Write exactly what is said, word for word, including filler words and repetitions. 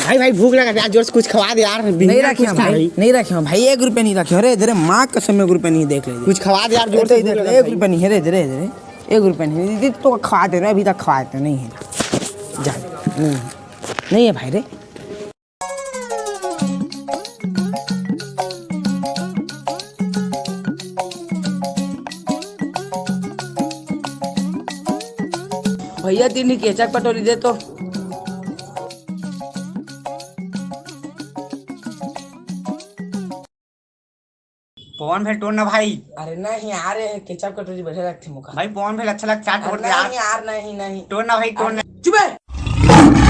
भाई, भाई, भूख लगा यार, जोर से कुछ खवा दे यार। नहीं रखे भाई, नहीं रखे भाई, एक रुपया नहीं रखे। अरे, तेरे माँ कसम, एक रुपया नहीं, देख ले। कुछ खवा दे यार, जोर से भूख लगा एक रुपया नहीं है रे, तेरे, तेरे एक रुपया नहीं, दीदी, तो खवा दे रहे, अभी तक खवाए तो नहीं है। जा, नहीं है, नहीं है भाई रे। भैया, तीन केचप कटोरी दे तो। पवन भाई, टोर ना भाई। अरे नहीं, आ रहे हैं, केचप कटोरी बढ़िया लगती मुखा। भाई, पवन भाई अच्छा लगता, चाट अरे पकड़ यार। नहीं यार, नहीं, नहीं। टोर ना भाई, टोर ना। चुप है।